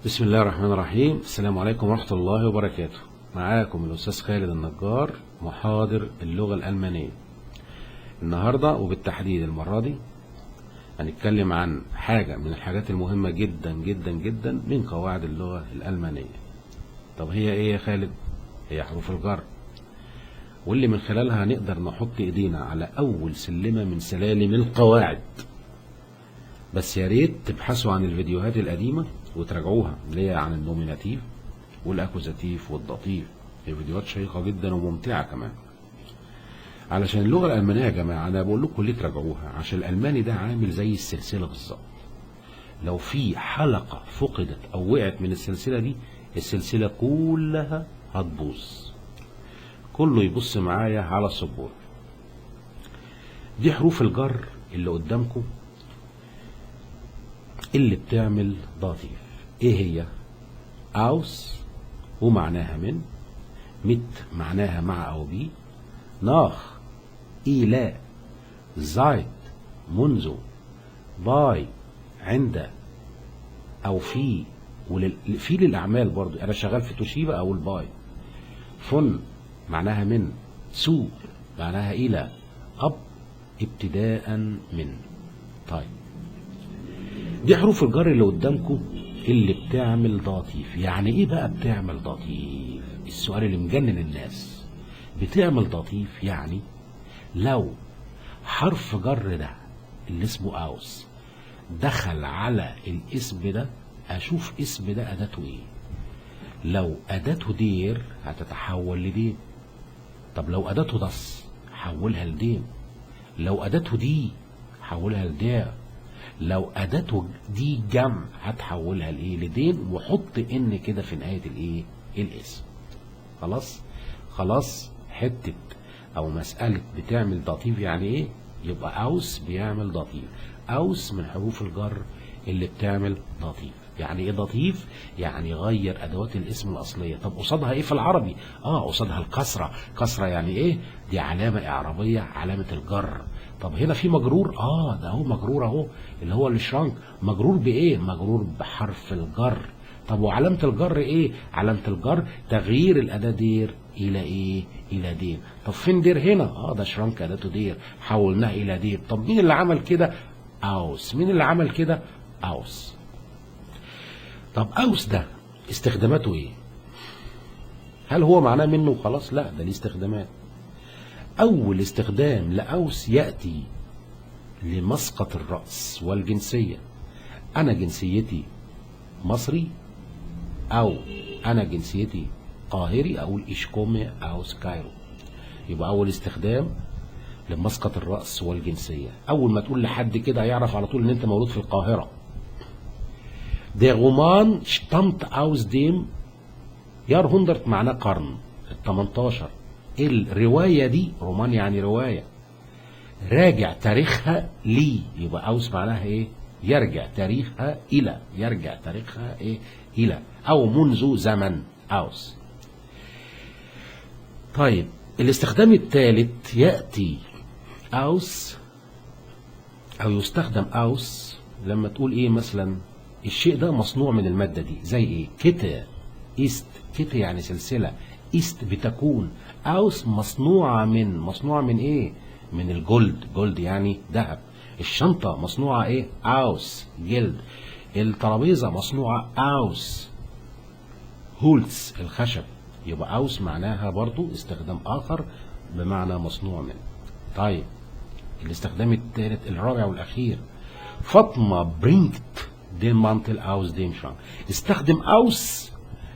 بسم الله الرحمن الرحيم. السلام عليكم ورحمة الله وبركاته. معاكم الأستاذ خالد النجار، محاضر اللغة الألمانية. النهاردة وبالتحديد المرة دي هنتكلم عن حاجة من الحاجات المهمة جدا جدا جدا من قواعد اللغة الألمانية. طب هي ايه يا خالد؟ هي حروف الجر، واللي من خلالها هنقدر نحط ايدينا على أول سلمة من سلالم القواعد. بس يا ريت تبحثوا عن الفيديوهات القديمة وتراجعوها، اللي هي عن ال Nominativ وال Akkusativ وال Dativ. هي فيديوهات شيقة جدا وممتعة كمان. علشان اللغة الألمانية يا جماعة، أنا بقول لكم ليه تراجعوها؟ عشان الألماني ده عامل زي السلسلة بالظبط. لو في حلقة فقدت أو وقعت من السلسلة دي، السلسلة كلها هتبوظ. كله يبص معايا على السبورة. دي حروف الجر اللي قدامكم اللي بتعمل Dativ. ايه هي؟ aus ومعناها من، mit معناها مع او بي، nach الى، seit منذ، bei عند او في، في للاعمال برضو، انا شغال في توشيبا او ال bei. von معناها من، zu معناها الى، ab ابتداء من. طيب دي حروف الجر اللي قدامكم اللي بتعمل Dativ. يعني ايه بقى بتعمل Dativ؟ السؤال اللي مجنن الناس. بتعمل Dativ يعني لو حرف جر ده اللي اسمه aus دخل على الاسم ده، اشوف اسم ده اداته ايه. لو اداته der هتتحول ل dem. طب لو اداته das حولها ل dem. لو اداته die حولها ل der. لو اداته die جمع هتحولها لايه؟ ل den، وحط n كده في نهاية الايه؟ الاسم. خلاص خلاص، حتة او مسالة بتعمل Dativ يعني ايه؟ يبقى aus بيعمل Dativ. aus من حروف الجر اللي بتعمل Dativ. يعني ايه Dativ؟ يعني غير ادوات الاسم الاصلية. طب قصادها ايه في العربي؟ قصادها الكسرة. كسره يعني ايه؟ دي علامة اعرابيه، علامة الجر. طب هنا في مجرور؟ ده هو مجرور اهو، اللي هو ال Schrank. مجرور بايه؟ مجرور بحرف الجر. طب وعلامة الجر ايه؟ علامة الجر تغيير الأداة der إلى ايه؟ إلى dem. طب فين der هنا؟ ده Schrank أداته der، حولناه إلى dem. طب مين اللي عمل كده؟ aus. مين اللي عمل كده؟ aus. طب aus ده استخداماته ايه؟ هل هو معناه منه وخلاص؟ لا، ده ليه استخدامات. أول استخدام ل aus يأتي لمسقط الرأس والجنسية. أنا جنسيتي مصري أو أنا جنسيتي قاهري، أقول ich komme aus Kairo. يبقى أول استخدام لمسقط الرأس والجنسية. أول ما تقول لحد كده هيعرف على طول إن أنت مولود في القاهرة. Der Roman stammt aus dem Jahrhundert، معناه قرن ال 18. الرواية دي، Roman يعني رواية، راجع تاريخها لي. يبقى aus معناها ايه؟ يرجع تاريخها الى، يرجع تاريخها ايه؟ الى او منذ زمن aus. طيب الاستخدام الثالث ياتي aus او يستخدم aus لما تقول ايه مثلا؟ الشيء ده مصنوع من المادة دي، زي ايه؟ Kette ist، Kette يعني سلسلة، ist بتكون، aus مصنوعة من، مصنوعة من ايه؟ من ال Gold، Gold يعني ذهب. الشنطة مصنوعة ايه؟ aus جلد. الترابيزة مصنوعة aus Holz الخشب. يبقى aus معناها برضو استخدام آخر بمعنى مصنوع من. طيب الاستخدام الثالث الرابع والأخير، فاطمة bringt den Mantel aus dem Schrank. استخدم aus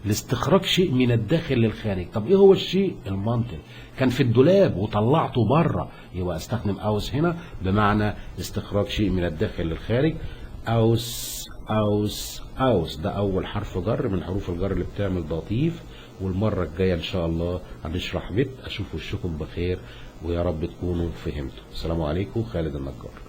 لاستخراج شيء من الداخل للخارج. طب ايه هو الشيء؟ ال Mantel كان في الدولاب وطلعته بره، يبقى استخدم aus هنا بمعنى استخراج شيء من الداخل للخارج. aus aus aus ده اول حرف جر من حروف الجر اللي بتعمل Dativ. والمرة الجاية ان شاء الله هنشرح mit. اشوف وشكم بخير ويا رب تكونوا فهمتوا. السلام عليكم، خالد النجار.